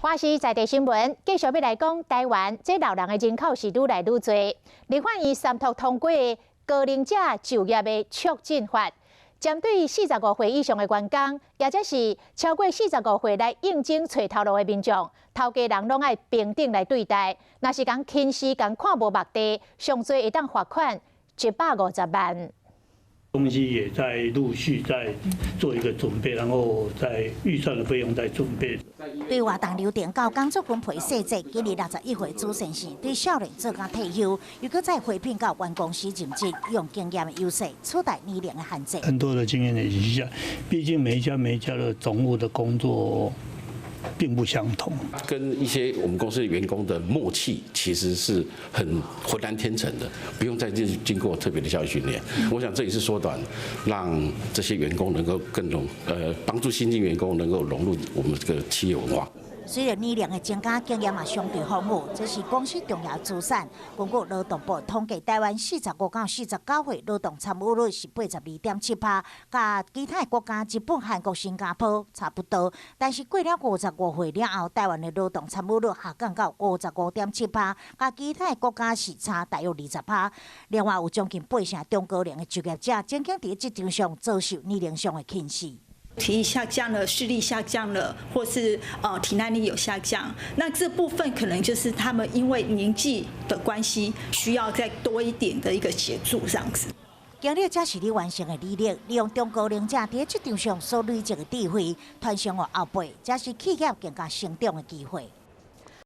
華視在地新聞繼續欲來講，台灣這老人的人口是愈來愈濟。立法院三讀通過的高齡者就業的促進法，針對45歲以上的員工，抑者是超過四十五歲來應徵揣頭路的民眾，頭家人攏愛平等來對待。若是共輕視、共看無目地，上濟會當罰款150萬。東西也在陸續在做一個準備，然後在預算的費用在準備。對活動流程到工作分配細節，今年61歲朱先生對少年做甲退休，又閣再回聘到原公司任職，用經驗的優勢取代年齡的限制。更多的經驗累積下，畢竟每一家每一家的總務的工作並不相同。跟一些我們公司員工的默契其實是很渾然天成的，不用再經過特別的教育訓練。我想這也是縮短，讓這些員工能夠更融，幫助新進員工能夠融入我們這個企業文化。隨著年齡的增加，經驗也相對豐富，這是公司重要資產。根據勞動部統計，台灣45到49歲勞動參與率是82.7%，佮其他國家日本、韓國、新加坡差不多。但是過了55歲了後，台灣的勞動參與率下降到55.7%，佮其他國家是差大約20%。另外有將近八成中高齡的就業者，曾經佇職場上遭受年齡上的輕視。體力下降了，視力下降了，或是體耐力有下降，那這部分可能就是他們因為年紀的關係，需要再多一點的一個協助，這樣子。經歷才是你完成的履歷，利用中高齡者佇職場上所累積的智慧，傳承予後輩，才是企業更加成長的機會。